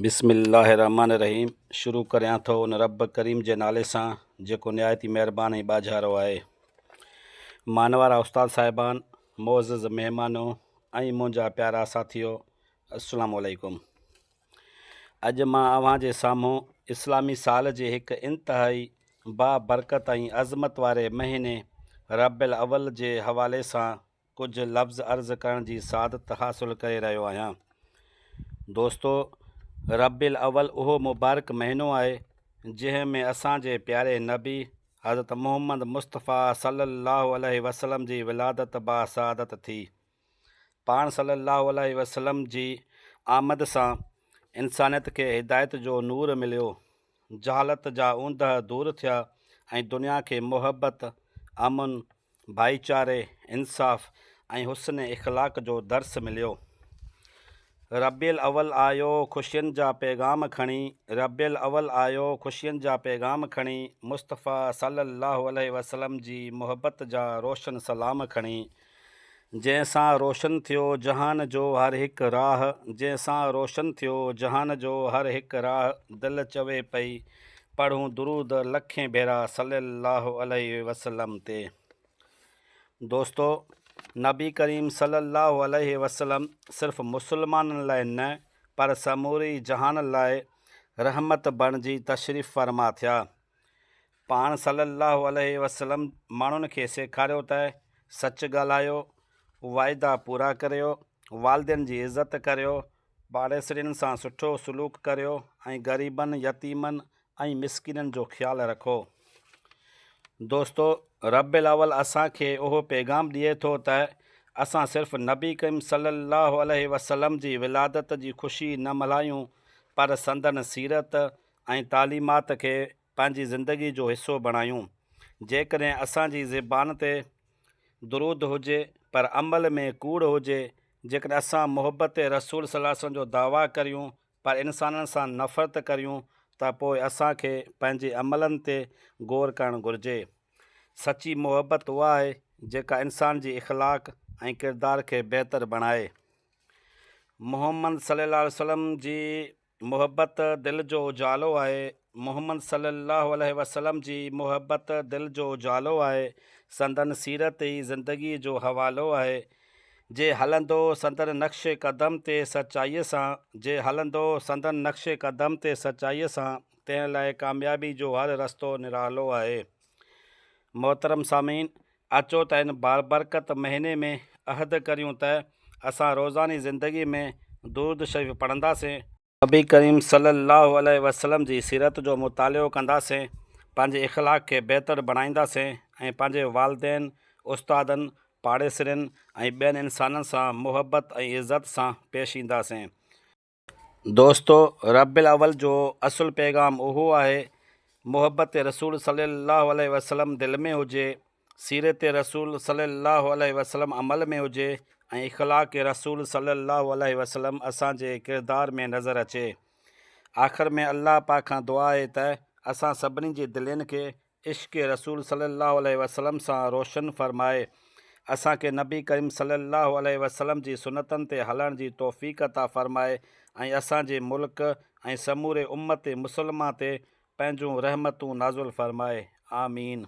بسم الله الرحمٰن الرحيم شروع ڪريان ٿو ان رب ڪريم جي نالي سان جيڪو نهايت ئي مهربان ۽ ٻاجهارو آهي. مانوارا استاد صاحبان، معزز مهمانو ۽ منهنجا پيارا ساٿيو السلام عليڪم. اڄ مان اوهان جي سامهون اسلامي سال جي هڪ انتهائي بابرڪت ۽ عظمت واري مهيني ربيع الاول جي حوالي سان ڪجهه لفظ عرض ڪرڻ جي سعادت حاصل ڪري رهيو آهيان. دوستو! ربيع الاول اهو مبارڪ مهينو آهي، جنهن ۾ اسان جي پياري نبي حضرت محمد مصطفيٰ صلّي اللّٰه عليه وسلّم جي ولادت باسعادت ٿي. پاڻ صلّي اللّٰه عليه وسلّم جي آمد سان انسانيت کي هدايت جو نور مليو. جهالت جا اوندهه دور ٿيا ۽ دنيا کي محبت، امن، ڀائيچاري، انصاف ۽ حسن اخلاق جو درس مليو. ربيع الاول آيو خوشين جا پيغام کڻي، ربيع الاول آيو خوشين جا پيغام کڻي، مصطفيٰ صلي الله عليه وسلم جي محبت جا روشن سلام کڻي. جنهن سان روشن ٿيو جهان جو هر هڪ راهه، جنهن سان روشن ٿيو جهان جو هر هڪ راهه، دل چوي پئي پڙهون درود لکين ڀيرا صلي الله عليه وسلم تي. دوستو! نبي ڪريم صلي الله عليه وسلم صرف مسلمانن لاء نه پر سموري جهان لاء رحمت بڻجي تشريف فرما ٿيا. پاڻ صلي الله عليه وسلم ماڻهن کي سيکاريو ته سچ ڳالهايو، واعدا پورا ڪريو، والدين جي عزت ڪريو، پاڙيسرين سان سٺو سلوڪ ڪريو ۽ غريبن، يتيمن ۽ مسڪينن جو خيال رکو. دوستو! رب الاول اسان کي اهو پيغام ڏئي ٿو ته اسان صرف نبي ڪريم صلي الله عليه وسلم جي ولادت جي خوشي نه ملهايون پر سندن سيرت ۽ تعليمات کي پنهنجي زندگي جو حصو بڻايون. جيڪڏهن اسان جي زبان تي درود هجي پر عمل ۾ ڪوڙ هجي، جيڪڏهن اسان محبت رسول صلي الله عليه وسلم جو دعويٰ ڪريون پر انسانن سان نفرت ڪريون ته پوء اسان کي پنهنجي عملن تي غور ڪرڻ گهرجي. سچي محبت اها آهي جيڪا انسان جي اخلاق ۽ ڪردار کي بهتر بڻائي. محمد صلي الله عليه وسلم جي محبت دل جو اجالو آهي، محمد صلي الله عليه وسلم جي محبت دل جو اجالو آهي، سندن سيرت ئي زندگي جو حوالو آهي. جي هلندو سندن نقش قدم تي سچائيء سان، جي هلندو سندن نقش قدم تي سچائيء سان، تنهن لاء ڪاميابي جو هر رستو نرالو آهي. محترم سامعين! اچو ته هن بابرڪت مهيني ۾ عهد ڪريون ته اسان روزاني زندگي ۾ درود شريف پڙهنداسين، نبي ڪريم صلي الله عليه وسلم جي سيرت جو مطالعو ڪنداسين، پنهنجي اخلاق کي بهتر بڻائينداسين ۽ پنهنجي والدين، استادن، پاڙيسرين ۽ ٻين انسانن سان محبت ۽ عزت سان پيش اينداسين. دوستو! ربيع الاول جو اصل پيغام اهو آهي، محبت رسول صلي الله عليه وسلم دل ۾ هجي، سيرت رسول صلي الله عليه وسلم عمل ۾ هجي ۽ اخلاق رسول صلي الله عليه وسلم اسان جي ڪردار ۾ نظر اچي. آخر ۾ الله پاڪ کان دعا آهي ته اسان سڀني جي دلين کي عشق رسول صلي الله عليه وسلم سان روشن فرمائي اسان کي نبي ڪريم صلي الله عليه وسلم جي سنتن تي هلڻ جي توفيق عطا فرمائي ۽ اسان جي ملڪ ۽ سموري امت مسلمه تي پنهنجون رحمتون نازل فرمائي آمين.